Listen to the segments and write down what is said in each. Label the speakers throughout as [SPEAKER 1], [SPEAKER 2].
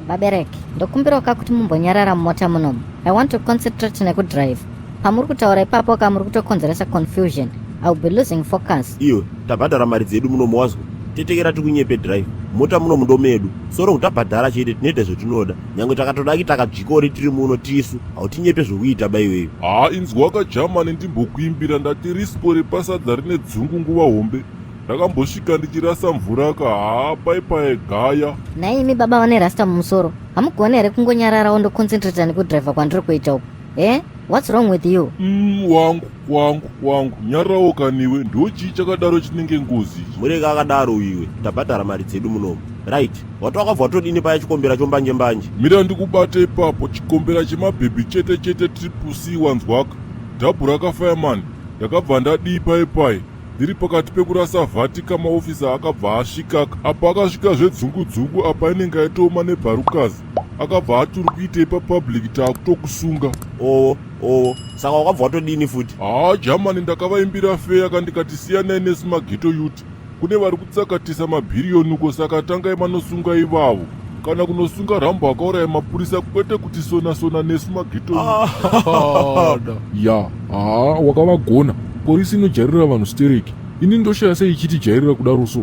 [SPEAKER 1] Vabereki, ndokumbirawo ka kuti mumbonyarara mumota munomu. I want to concentrate nekudrive. Pamuri kutaura ipapo ka muri kutokonzeresa confusion. I will be losing focus.
[SPEAKER 2] Iwe, tabhadhara mari dzedu munomu wazwa? Tetekera tikunyepe drive. Mota munomu ndomedu. Soro tabhadhara chete tinoita zvatinoda. Nyangwe takatodaki takadzvikori tiri muno tisu. Hautinyepe zvokuita ba iweyo.
[SPEAKER 3] Haa inzwaka Germany ndimbokuimbira ndati rispo repasadza rine dzungu nguva hombe. Ndakambosvika ndichirasa mvura ka haa paipaye gaya.
[SPEAKER 1] Nhaimi baba vane rasta mumusoro. Hamugoni here kungonyararawo ndoconcentrata nekudriver kwandiri kuita uku? Eh? What's wrong with you?
[SPEAKER 3] Wangu wangu wangu nyararawo kaniwe ndochii chakadaro chinenge ngozi ichi.
[SPEAKER 2] Murege akadaro iwe. Tabhadhara mari dzedu munomu. Right. Wati wakabva watodini paya chikombera chombanje mbanje?
[SPEAKER 3] Mira ndikubate ipapo chikombera chemabhebhi chete chete triple C wanzwaka. Dhabhu rakafireman ndakabva ndadii pai pai. Ndiri pakati pekurasa vhati kamaofisa akabva asvikaka. Apa akasvika zvedzungu dzungu apa inenge yaitooma nebharukazi. Akabva ati uri kuitei papublic taakutokusunga.
[SPEAKER 2] Oo oo saka wakabva watodini futi?
[SPEAKER 3] Haa Germany ndakavaimbira feya ka ndikati siyanai nesu maghetto youth. Kune vari kutsakatisa mabhiriyoni uko saka tangai manosunga ivavo. Kana kunosunga Rambo akauraya mapurisa kwete kuti sona sona nesu maghetto youth.
[SPEAKER 4] Ya haa wakavagona. Porisi inojairira vanhu stereki. Ini ndoshaya sei ichiti jairira kudaro so.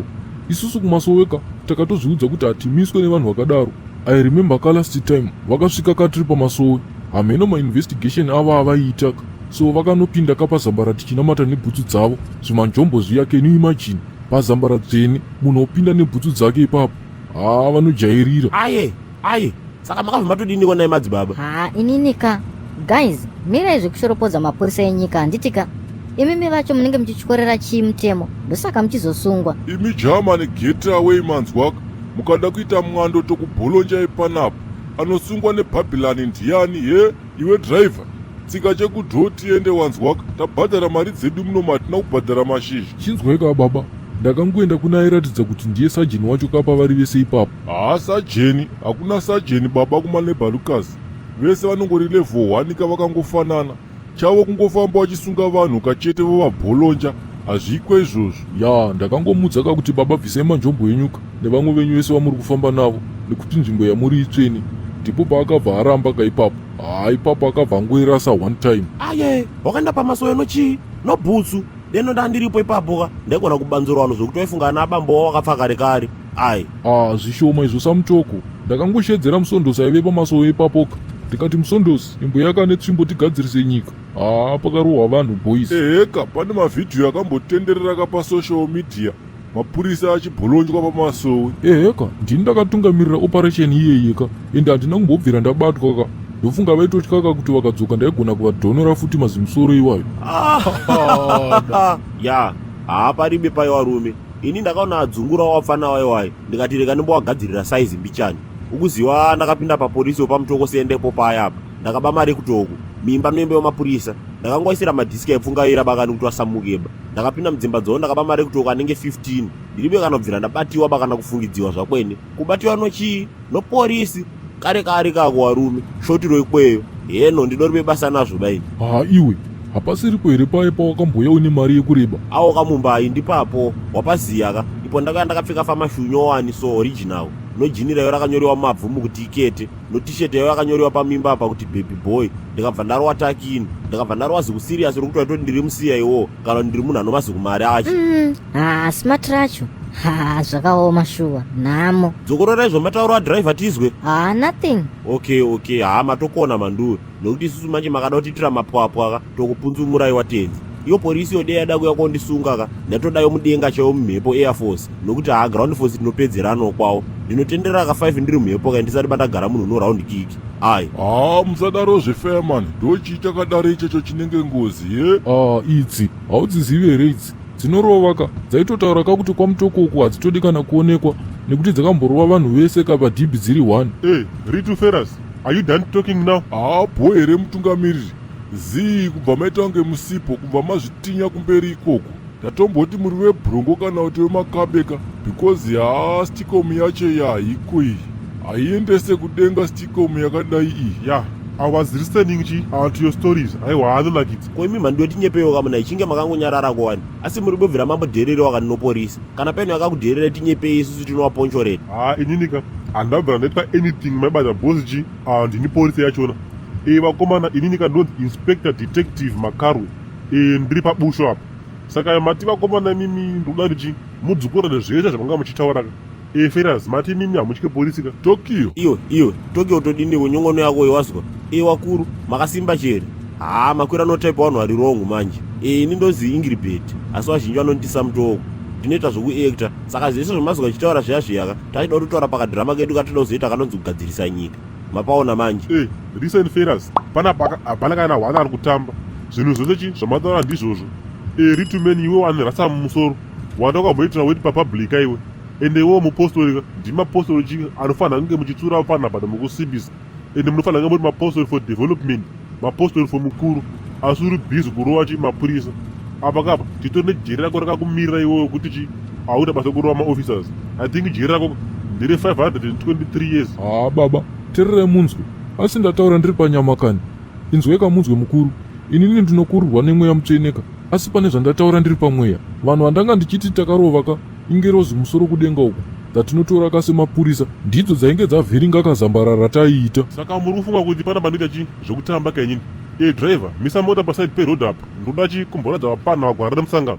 [SPEAKER 4] Isusu kumasoweka takatozviudza kuti hatimiswe nevanhu vakadaro. I remember ka last time vakasvika ka tiri pamasowe. Hameno mainvestigation avo avaiita ka. So vakanopinda ka pazambara tichinamata nebhutsu dzavo zvimanjombo zviya can you imagine pazambara dzvene munhu opinda nebhutsu dzake ipapo. Haa vanojairira.
[SPEAKER 2] Aye aye saka makabva matodiniko nai madzibaba?
[SPEAKER 1] Haa inini ka. Guys, mirai zvekushoropodza mapurisa enyika handiti ka? Imimi vacho munenge muchityorera chii mutemo ndosaka muchizosungwa.
[SPEAKER 3] Imi Germany get away manzwaka mukada kuita mwando tokubholonjai panapa anosungwa nebhabhilani ndiyani he iwe driver tsika chekudhoo tiende wanzwaka tabhadhara mari dzedu munomu hatina kubhadhara mashizha.
[SPEAKER 4] Chinzwai ka baba ndakangoenda kuna airatidza kuti ndiye sajeni wacho ka pavari vese ipapo.
[SPEAKER 3] Haa sajeni hakuna sajeni baba kumanebalukas vese vanongori level 1 ka vakangofanana Chavo kungofamba vachisunga vanhu kachete vovabholonja hazviikwe izvozvo.
[SPEAKER 4] Yaa ndakangomudza ka kuti baba bvisai manjombo enyu ka nevamwe venyu vese vamuri kufamba navo nekuti nzvimbo yamuri itsvene. Ndipo paakabva aramba ka ipapo. Haa ipapo akabva angoirasa one time.
[SPEAKER 2] Aye wakaenda pamasowe nochii nobhutsu deno ndandiripo ipapo ka ndaigona kubanzura vanhu zvekuti waifunga ana abambo wavo wakafa kare kare ai.
[SPEAKER 4] Ah zvishoma izvo samutoko. Ndakangoshedzera musondosi aive pamasowe ipapo ka ndikati musondosi Imboyaka netsvimbo tigadzirise nyika. Haa pakarohwa vanhu boys.
[SPEAKER 3] Eheka pane mavhidhiyo akambotendereraka pasocial media mapurisa achibholonjwa pamasowe.
[SPEAKER 4] Eheka ndini ndakatungamirira operation iyeyeka ende handina kumbobvira ndabatwa ka. Ndofunga vaitotya ka kuti vakadzoka ndaigona kuvadhonora futi mazimusoro iwayo.
[SPEAKER 2] Ya haa paribe paye warume. Ini ndakaona adzungura wapfana waye waye ndikati rega ndimbowagadzirira size mbichani. Ukuziwa ndakapinda papolisi wepamutoko sendepo paya apa ndakaba mari kutoko mimba noimba yemapurisa ndakangoisira madhiski aipfungaira bakani kuti wasamukeba ndakapinda mudzimba dzavo ndakaba mari kutoko anenge 15 ndiribe kana kubvira ndabatiwa bakana kufungidziwa zvakwene kubatiwa nochii noporisi kare kare kako warume shotiro ikweyo heno ndinoribe basa nazvo baini.
[SPEAKER 4] Haa iwe hapasiripo here paye pawakambouya une mari yekureba?
[SPEAKER 2] Awo kamumbai ndipapo wapaziya ka ipo ndakauya ndakapfeka famashu nyowani so original nojini rayo rakanyorewa mumabvumu kuti ikete notisheti yayo yakanyorewa pamimba apa kuti baby boy ndikabva ndarowa takini ndikabva ndarowa zikuserious rokuti waitoti ndiri musiya iwo kana kuti ndiri munhu anomazikumari acho.
[SPEAKER 1] Haa smart racho haa zvakaoma shuwa nhamo.
[SPEAKER 2] Dzokororai zvamatauro adriver tizwe.
[SPEAKER 1] Haa nothing.
[SPEAKER 2] Okay okay haa matokona manduwe nokuti isusu manje makada kutiitira mapwapwa ka tokupunzumurai watenzi. Iyo polisi yode yada kuya kondisunga ka ndatodayo mudenga chaiwo mumhepo air force nokuti haa ground force tinopedzeranawo kwawo. Ndinotenderera ka 5 ndiri mumhepo ka ndisati bandagara munhu no round kick. Ai.
[SPEAKER 3] Haa musadaro zvefireman ndochii chakadaro ichocho chinenge ngozi he.
[SPEAKER 4] Ah idzi haudzizivi here idzi dzinorova ka dzaitotaura ka kuti kwamutoko uku hadzitodi kana kuonekwa nekuti dzakamborova vanhu vese ka padhibhi dziri one.
[SPEAKER 3] Hey, Ritu Ferrus, are you done talking now? Haa bho here mutungamiriri? Zii kubva maita kunge musipo kubva mazvitinya kumberi ikoko. Ndatomboti muri vebrongo kana kuti vemakabeka because haa sticom yacho iyi haiko iyi. Haiendese kudenga sticom yakadai iyi.
[SPEAKER 5] Yeah, I was listening chi, to your stories. Aiwa anonakidza.
[SPEAKER 2] Ko imi mhandu yotinyepewo kamuna ichinge makangonyarara kowani asi muri bobvira mambodhererewa kani noporisa kana peno yakakudhererai tinyepei isusu tinovaponchoreta.
[SPEAKER 5] Haa inini ka Handabvira ndaitwa anything maibata boss chi. Ah, ndini police yachona. Eh vakomana inini kandonzi Inspector Detective Makarwe. Eh ndiri pabusho apa. Saka mati vakomana imimi ndoda kuti chi mudzokorore zvese zvamanga muchitaura ka. Eh Feras mati imimi hamutye polisi ka.
[SPEAKER 3] Tokyo.
[SPEAKER 2] Iwe iwe Tokyo todini nyongono yako iwazwa. Eh wakuru makasimba chere. Haa makwira no type vanhu vari wrong manje. Eh ini ndozi Ingrid asi vazhinji vanondisa mutoko. Ndinoita zvokuacta saka zvese zvamazwa achitaura zviya zviyaka tachida kutotaura pakadhirama kedu katoda kuzoita kanonzi kugadzirisa nyika. Mapaona manje.
[SPEAKER 5] Eh listen Feras panapa hapana kana hwana ari kutamba. Zvinhu zvose chi zvamataura ndizvozvo. Eh Ritumeni iwe wani rasa mumusoro. Wanda ukamboitira weti papublic iwe. Ende iwewo mupostori ka ndimi mapostori chi anofanira kunge muchitsura panapa nemukusimbisa. Ende munofanira kunge muri mapostori for development, mapostori for mukuru. Asi uri busy kurova chi mapurisa. Apa kapa titori nejeri rako rakakumirira iwewe kuti chi auita basa kurova maofficers. I think jeri rako ndere 523 years.
[SPEAKER 4] Haa baba, tererai munzwe. Asi ndataura ndiri panyama kani. Inzweka munzwe mukuru. Inini ndinokurirwa nemweya mutsveneka. Asi pane zvandataura ndiri pamweya. Vanhu vandanga ndichiti takarova ka ingerozi musoro kudenga uko dzatinotora ka semapurisa ndidzo dzainge dzavhiringa kazambara rataiita.
[SPEAKER 5] Saka muri kufunga kuti pana panoita chi zvekutamba ka inini? Eh driver, misa mota paside peroad apo. Ndoda chi kumboratidza vapana vagwara remusangano.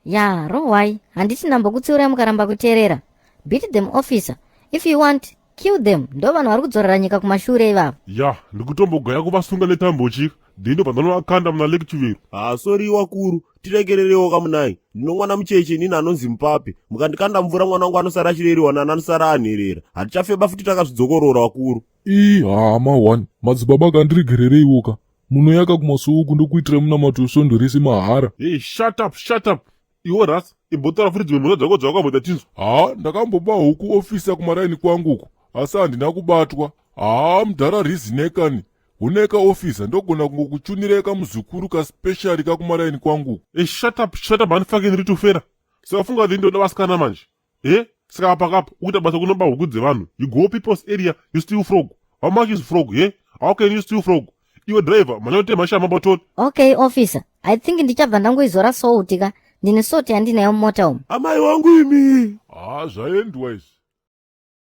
[SPEAKER 1] Ya, rohwai. Handiti ndambokutsiurai mukaramba kuteerera. Beat them officer. If you want, kill them. Ndo vanhu vari kudzorera nyika kumashure ivava.
[SPEAKER 5] Ya, ndikutombogaya kuvasunga netambo chi. Then ndobva ndanovakanda muna Lake Chivero.
[SPEAKER 2] Haa sorry wakuru tirekererewo kamunai ndino mwana mucheche inini anonzi mupape mukandikanda mvura mwana wangu anosara achireriwa nani anosara anherera hatichafeba futi takazvidzokorora wakuru.
[SPEAKER 4] Ii haa ma one madzibaba akandiregerereiwoka munoyaka kumasowe uku ndokuitirai munamato wesvondo rese mahara.
[SPEAKER 5] Hey shut up shut up iwe Ras imbotaura futi dzimwe mhosva dzako dzawakamboita tinzwe.
[SPEAKER 3] Haa ndakamboba huku officer kumaraini kwangu uku asi handina kubatwa. Haa mudhara reason kani huneka officer ndogona kungokuchunirai kamuzukuru kaspecial kakumaraini kwangu uku.
[SPEAKER 5] Hey shut up shut up handifucking ritufera. Saka funga kuti ndoda vasikana manje. Eh saka apa kapa ukuita basa kunoba huku dzevanhu. You go people's area you steal frog. How much is frog eh? How can you steal frog? Iwe driver mhanya utema shama batoni.
[SPEAKER 1] Okay officer, I think ndichabva ndangoizora salt ka. Ndine salt yandinayo mumota umu.
[SPEAKER 2] Amai wangu imi.
[SPEAKER 3] Haa zvaendwa izvi.